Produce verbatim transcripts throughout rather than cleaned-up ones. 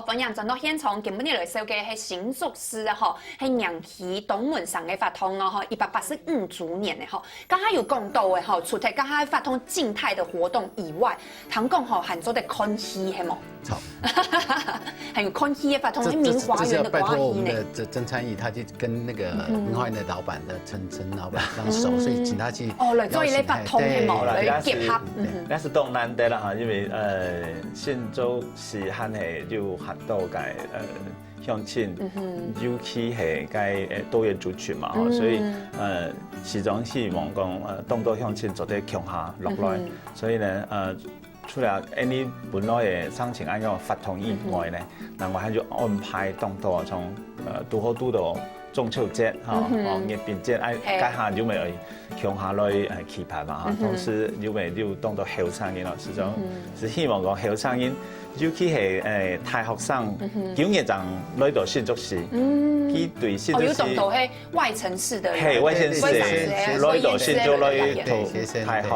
歡迎轉到現場，今晡日來紹介係新竹市啊吼，係迎起東門城个活動哦吼，一百八十五週年个吼。剛剛有講到个吼，除忒剛剛活動靜態的活動以外，聽講吼還做得看戲係無？好，還有看戲个活動，這係明華園个歌仔戲呢。這這是要拜託我們的這曾參議，他去跟那個明華園的老闆的陳陳老闆非常熟，所以請他去哦，來做一個邀請活動係無？對來結合，嗯哼。該係當難得啦哈，因為呃，新竹市還係有很多个呃鄉親，尤其係該呃多元族群嘛，吼，所以呃，市長希望講呃，當多鄉親做得共下落來，所以呢呃。除了恁呢本來个申請恁樣活動以外呢，另外還有安排當多像呃，堵好堵到中秋節哈，哦，月餅節，哎，係該下有無愛共下來呃舉辦嘛哈，同時有無有當多後生人咯，實際上係希望講後生人，尤其係誒大學生，九月正來到新竹市，佢對新哦，竹市有當多係外縣市的人，係外縣市外縣市的，來到新竹來外縣市的人讀學生大學，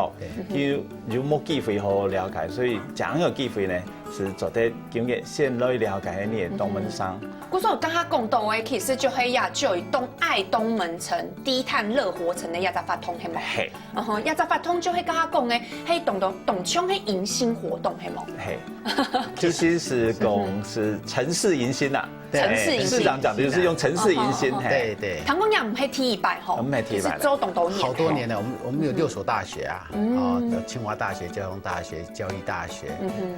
佢有無機會好好了解，所以這樣个機會呢，係做得今日先來了解你个東門城。故所剛剛講到个，其實就係也就當愛東門城、低碳樂活城个一隻活動，係無？係嗯哼，一隻活動就係剛剛講个，係當當當像係迎新活動，係無？係，其實係講係城市迎新啦。城市迎新市長講的就是用城市迎新，哦係。對對。聽講也毋係第一擺吼，毋係第一擺其實做當多年，好多年了，我們我們有六所大學啊，啊，有清華大學、交通大學、教育大學，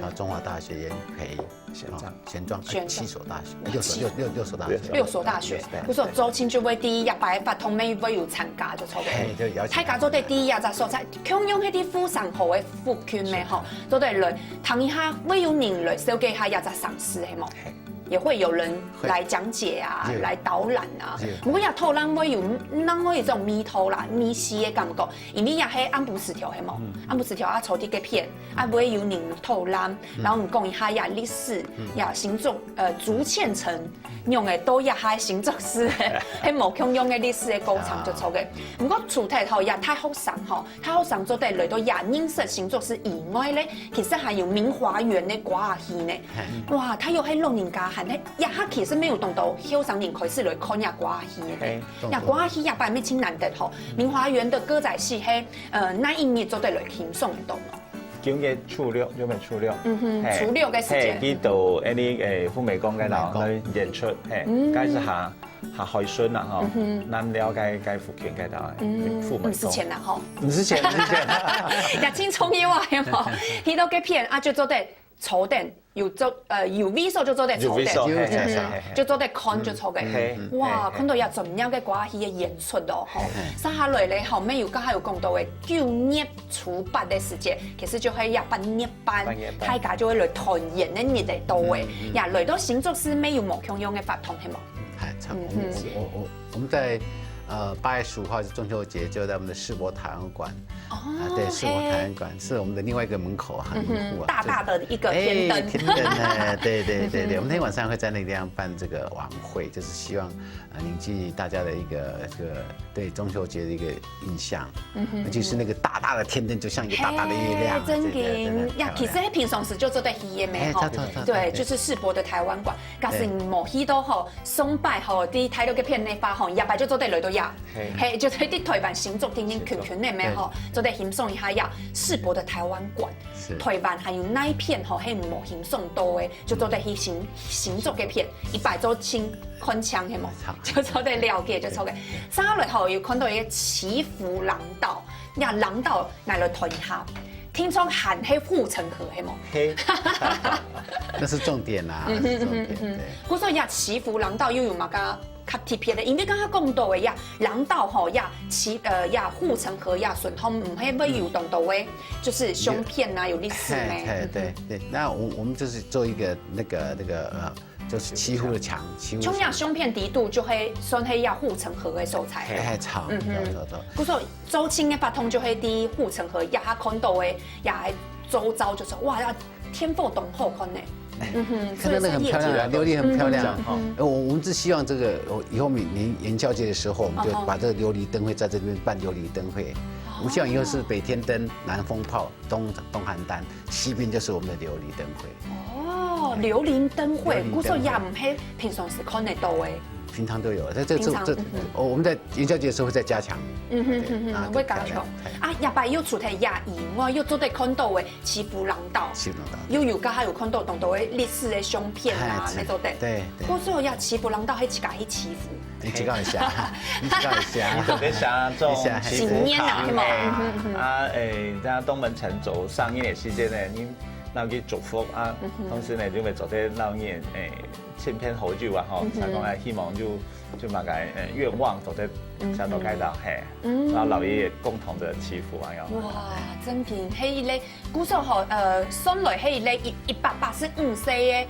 然後中華大學也培，玄奘啊玄奘，玄奘哎七所大學，六所六六六所大學，六所大學六所大，故所周青就會第一一擺活動，乜會有參加就著个。嘿，就邀請大家做得第一隻所在，共樣係在護城河个附近咩吼，做得來聽一下，會有人來紹介一下這隻城市係無？也會有人來講解啊，是來導覽啊是。毋過也討論會有另外一種味道啦，味緒个感覺，因為也係暗晡時頭係無？暗晡時頭啊，坐在該片啊，會有人討論，然後講一下也歷史，也新竹呃竹塹城，用个都也係新竹市个，係無共樣个歷史个過程就著个。毋過除忒吼，也大學生吼，大學生做得來到也認識新竹市以外咧，其實還有明華園个歌仔戲呢。哇，佢又係老人家還係，也下其實乜有當多後生人開始來看這歌仔戲个。嘿這歌仔戲這擺乜盡難得吼，明華園个歌仔戲係呃哪一日做得來欣賞得到無？九月初六，九月初六，嗯哼嘿初六个時間嘿，去到恁呢誒富美宮該度來演出，嘿，該係下下海巡啦吼，南寮該該附近該度，富美毋使錢宮，啦吼，毋使錢，毋使錢，也盡重要啊，係無？去到該片啊，就做得坐等，有做呃有位所就做得坐等，有位所，有嘿嘿嗯嘿嘿。就做得看就著个。嘿哇，嘿看到也重要个歌仔戲个演出哦，吼。接下來咧，後尾有剛才有講到个九月初八个時節，其實就係也八月半，八月半大家就會來團圓个日仔到位，也來到新竹市乜有無共樣个活動，係無？哎，差不多。我我我我我們在呃八月十五號是中秋節，就在我們的世博台灣館。哦啊，對，世博台灣館是我們的另外一個門口哈，門戶啊，大大的一個天燈哎天燈呢，對對對對，我們那天晚上會在那個地方辦這個晚會，就是希望呃凝聚大家的一個這個對中秋節的一個印象，尤其是那個大大的天燈，就像一個大大的月亮，嘿真對對對經呀，很漂亮其實係平常時就做得去个咩吼哎差不多差不多，對，對就是世博的台灣館，假使無去到吼，上擺吼，在台北个片那發吼，也擺就做得來到呀。嘿嘿，就在台灣新竹定定圈圈个咩吼，做得欣賞一下呀，世博的台灣館。是台灣還有哪一片吼，係無欣賞到个，就做得去欣欣竹个片，一擺做清看清係無？就做得了解就著个。接下來吼，有看到一個祈福廊道，呀，廊道來來談一下。聽說還係護城河係無？嘿，那是重點啦，那是重點。對。故所呀，祈福廊道又有麼个較特別个？因為剛剛講到个呀，廊道吼呀，祈呃呀，護城河呀，順通毋係會有當多个，就是相片啊，有歷史嘿咩？嘿，對對，那我我們就是做一個那個那個呃，就是祈福的牆，祈福牆。像呀，相片底肚就係算係呀護城河个所在。哎，好，嗯哼走走走。故所周青个活動就係在護城河呀，看到个呀，周遭就說哇，呀，天后當好看呢。嗯哼，看到那個很漂亮啊，所以是夜景琉璃很漂亮。嗯呃，我我們只希望這個，我以後每年元宵節的時候，我們就嗯哼把這個琉璃燈會在這邊辦琉璃燈會。我们校园又是北天灯、南风炮、东东寒单，西边就是我们的琉璃灯会。哦，琉璃灯会，琉璃灯会。故所也毋係平常時看得到的。平常都有，在这这这，平常嗯哼哦，我们在元宵节的时候会再加强。嗯哼对哼哼，啊，会加强。对对对啊，下擺又除了這以外，又做得看到的祈福廊道，祈福廊道又有个還有看到當多的歷史的相片啊，哎，那做得。对对。故所也祈福廊道，還自家去祈福。你自家一下，你自家一下。你特别想做一下，祈福信念啊，堂係無？嗯哼嗯哼。啊，诶，在东门城做生日的时间呢，你那去祝福啊，嗯哼。同时呢，就会做得让你诶，千篇好友啊，吼，嗯哼。所以讲啊，希望就就么个诶愿望做得想到该到，嗯哼。嘿，嗯。然后老爷爷共同的祈福啊，要。哇，真平，迄一个，故所吼，呃，算来迄一个一一百八十五岁的。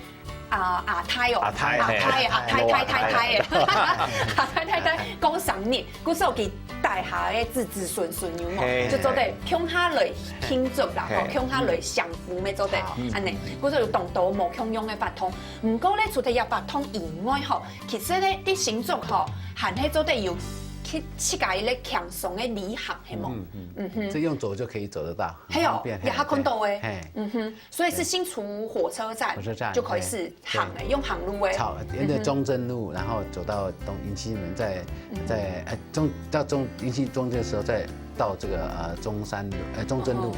啊，阿太哦，阿太，阿太，嘿，阿太，太，太，太，老阿太。太，阿太，太，太，過生日，故所佢帶下个子子孫孫有無？嘿，就做得共下來慶祝啦，嘿。吼，共下來享福，乜做得，好。恁呢，故所有當多無共樣个活動。毋過咧，除了這活動以外吼，其實咧，在新竹吼，還係做得有去自家一个輕鬆个旅行，係無？嗯嗯，嗯哼。这用走就可以走得到，很方便，係哦，也還看到欸。嘿。嗯哼。 所以是新竹火车站，火车站，就可以是行的，对，用行路欸。朝，沿着中正路，然后走到东迎曦门，再，嗯。再，呃，中，到中，迎曦中正的时候，再到这个，呃，中山路，呃，中正路，哦。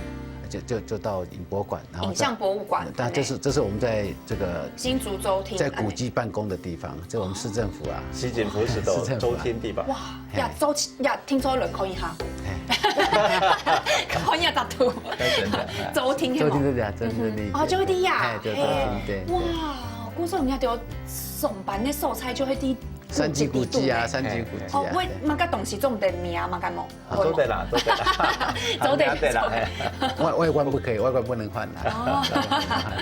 就，就，就到影博物馆，然后再，影像博物馆，但这是，对。这是我们在这个新竹州厅，在古迹办公的地方，这我们市政府啊。市政府是到州厅地方。哇，嘿。呀，州厅，呀，听说了，可以哈。嘿。可以啊，大肚。真的，哎。州厅，州厅是这样，州厅是那一边。嗯哼。哦，就会这样。哎，对，州厅，对，对。哇，故所人家就上班的素材就会在山区古迹啊，山区古迹啊，哦，喂，对。那个东西种的米啊，那个么？啊，做得啦，做得啦。做得，做得啦，做得。嘿。外，外观不可以，外观不能换啦。哦。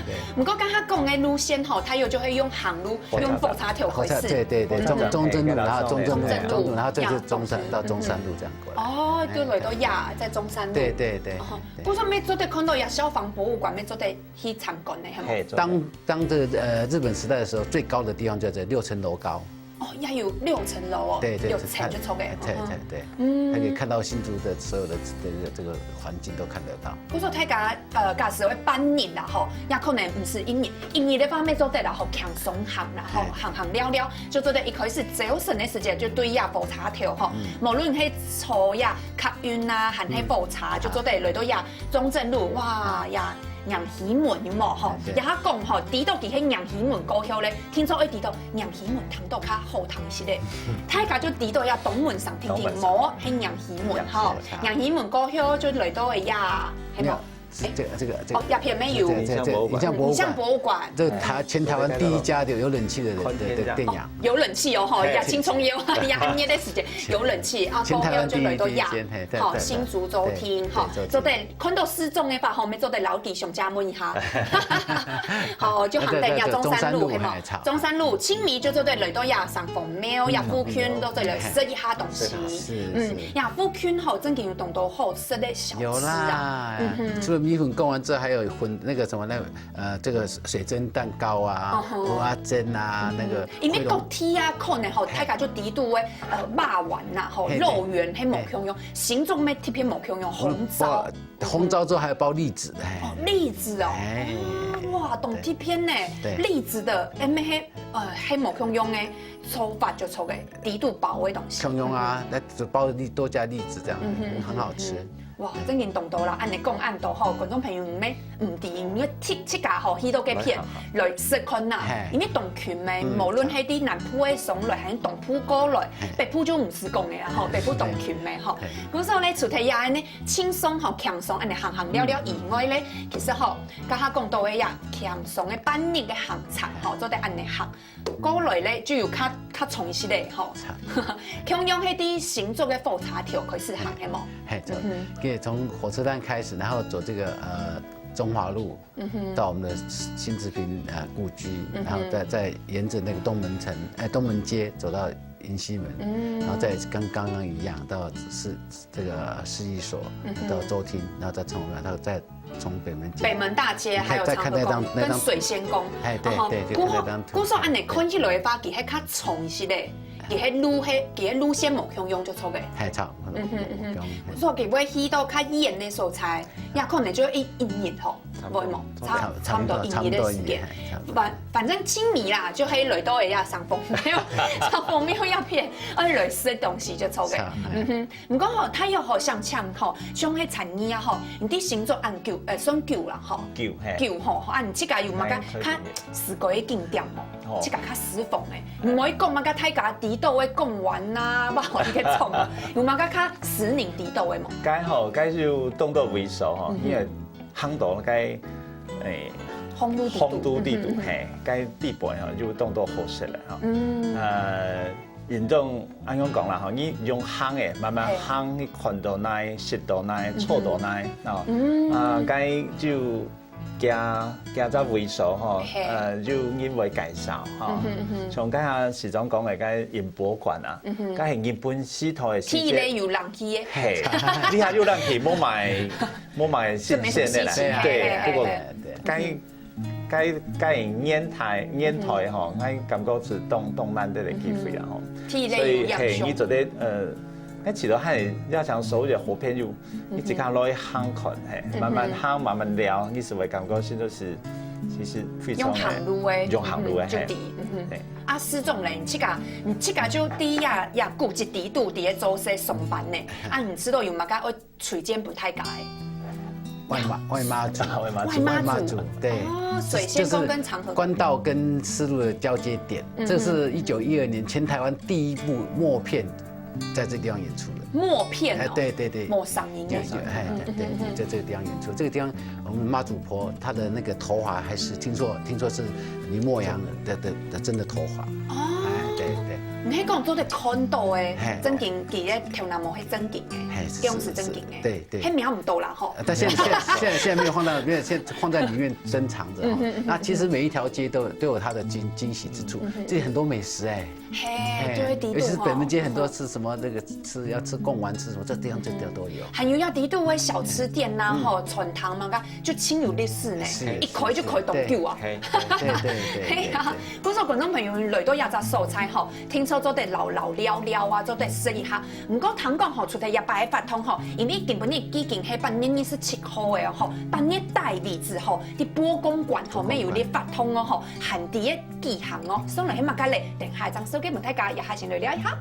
对。不过刚刚讲的路线吼，它有就会用行路，用火车头开始。火车，对，对，对，中，嗯。中正路，然后中正路，中正路。中正路，然后这就是中山，到中山路这样过来。哦，就来到呀，在中山路。对，对，对，哦，对。故所没做得看到呀，消防博物馆没做得去参观呢，是吗？嘿，做得。当，当这个，呃，日本时代的时候，最高的地方就在六层楼高。 哦，也有六层楼哦，对，对，六层就出个，对，哦。对，对。嗯。还可以看到新竹的所有的这个，这个环境都看得到。故所大家，呃，假使会半日啦吼，也可能毋使一日，一日的话，乜做得啦吼，轻松行啦吼，嘿。行行了了，就做得一开始朝晨的时间就对呀火车头吼，嗯。无论係坐呀客运啊，还係火车，嗯。就做得来到呀中正路，哇呀， 迎曦门有無吼？對。也下講吼，知道佢係迎曦門過後咧，聽說愛知道迎曦門聽到較好聽一些咧。大家就知道要東門上聽聽，東門上。無係迎曦門吼。了解，了解。迎曦門過後就來到个呀，係無？沒有，是這個，這個，這個。哦，這片沒有。這個，這個，這個，影像博物館。影像博物館。影像博物館。這是台，全台灣第一家的有冷氣的，的，的電影。哦，有冷氣哦，吼，嘿。也輕鬆有，也很熱的時間，有冷氣啊，全台灣第一，過後就來到呀，第一間，嘿，對，吼，對，對。新竹州廳，吼，對，對，對。做得 看到市長个話，吼，乜做得留低上家問一下。吼，就行到呀，那個，那個，中山路，中山路，係無？嘿，差不多。中山路，清明就做得來到呀，城隍廟，嗯，呀，附近都做得來食一下東西。是，嗯，是。呀，附近吼，真經有當多好食个小吃啊。有啦，嗯哼。除了米粉貢丸之外，還有粉，那個什麼，那個，呃，這個水蒸蛋糕啊，哦吼。蚵仔煎啊，嗯哼。那個，因為各地啊，可能吼，嘿。大家就知道个，呃，肉圓吶，吼，嘿，對。肉圓，係無共樣，嘿。新竹乜特別無共樣，紅燒。我， 紅燒之後還有包栗子，哎。哦，栗子哦。哎。啊，哇，當特別呢。對。栗子的，哎，乜係，呃，係無共樣个做法就做个，底肚包个東西。共樣啊，那只包栗，多加栗子這樣，嗯哼，很好吃。嗯哼。哇，真經當多啦，恁樣講恁多吼，觀眾朋友，你們毋知，你自，自家吼，去到該片來食看吶，嘿。因為當近咩，嗯。無論係在南部个上來，還係東部過來，嘿。北部就毋使講个啦吼，北部當近咩吼。嘿。故所呢，除忒這樣呢， 輕鬆吼，輕鬆恁樣行行尞尞以外咧，嗯。其實吼，頭下講到个呀，輕鬆个半日个行程吼，做得恁樣行。過來咧，就有較，較充實个吼。差。共樣係在新竹个火車頭開始行个無？嘿，對。嗯哼。可以從火車站開始，然後走這個，呃，中華路， 嗯哼。到我們的新竹坪，呃，故居，嗯哼。然後再，再沿著那個東門城，哎，東門街走到迎曦門，嗯。然後再跟剛剛一樣到市，這個市役所，嗯哼。到州廳，然後再從，然後再從北門街。北門大街，你看，還有長河宮，再看那張，那張，跟水仙宮。哎，對，哦，對，就看那張圖。故所，故所恁樣看起來个話，其實較充實个。佢个路，佢个路線無共樣就著个。係，差毋多，嗯哼，嗯哼。無共樣。所以佢會去到較遠个所在，也可能就一，一日吼，差毋多，會無？差，差毋多，差毋多一日，差毋多一日，一日个時間。係，差毋多。反，反正盡尾啦，就係來到个這雙峰廟，雙峰廟這片，愛來食个東西就著个。差，嗯哼。毋過吼，大約吼，想像吼，像該田義啊吼，你在新竹恁久，呃，算久啦吼。久，係。久吼，啊，你自家有麼个較 思過个景點無？哦。自家較私房个，毋好講麼个大家知道个貢丸啊，包括這種，有麼个較私人知道个無？該吼，該就當多位所吼，嗯哼。因為行到該，誒，風土地圖。風土地圖，嗯哼，嗯哼。係，該地方吼，就當多好食个吼。嗯。呃，運動，恁樣講啦吼，你用行个，慢慢行，嘿。你看到哪，食到哪，嗯哼。坐到哪，哦。嗯。啊，該就 幾，幾隻位所吼，嘿。呃，就因為介紹吼。嗯哼，嗯哼。像剛才市長講个，該英博館啊，嗯哼。該係日本時代个時間。第一个有冷氣个。嘿，你還有冷氣，無買，無買新鮮个啦。準備新鮮，對，嘿，嘿，不過嘿，嘿。該，該，該年代，年代吼，嗯哼。該感覺係當，當難得个機會啦吼。嗯哼。第一个有所以，嘿，影響。你做得，呃，該其實還要想所謂个活片就 你自家落去行看，嘿，嗯哼。慢慢行，慢慢尞，你就會感覺這都係，其實非常个，用行路个，用行路个，嗯哼，嘿。就對，嗯哼。嘿。啊，市長咧，你自家，你自家就在這，這古蹟底肚，在該做事上班呢。啊，你知道有麼个愛推薦分大家个？外媽，外媽祖，外媽祖。外媽祖，對。哦，水仙宮跟長和宮。就是關渡跟絲路的交接點，嗯哼。這是一九一二年全台灣第一部默片 在這地方演出的。默片哦。哎，對，對，對。無聲音个聲音。有，有，哎，對，對，嗯，嗯，嗯。在這個地方演出。這個地方，我們媽祖婆她的那個頭髮還是聽說，聽說是林默娘的，的，的真的頭髮。哦。哎，對，對。你係講做得看到个，嘿。正經，佢个頭那毛係正經个，嘿，是，中央是正經个。是，是，對，對。係摸毋到啦吼。呃，但現在，現在，現在，現在沒有放到，沒有，現在放在裡面珍藏著哈。嗯哼，嗯哼，那其實每一條街都有，都有它的驚，驚喜之處。嗯哼。這裡很多美食哎。 嘿，嘿，就會知道吼。尤其是北門街很多吃什麼那個吃，要吃貢丸，吃什麼，這地方這地方都有。還有這底肚个小吃店吶，嗯。吼，餐廳嘛，就盡有歷史呢，是，一開就開當久啊。是，是，對。對，對，對，對，嘿啊，對。故所觀眾朋友來到這隻所在吼，聽說做得遶遶尞尞啊，做得食一下。毋過聽講吼，除忒這擺个活動吼，因為今晡日已經係八月二十七號个吼，八月底為止吼，在伯公館吼，伯公館。乜有這活動哦吼，還在 舉行哦。上來係麼个咧？等下正紹介分大家，這下先來尞一下。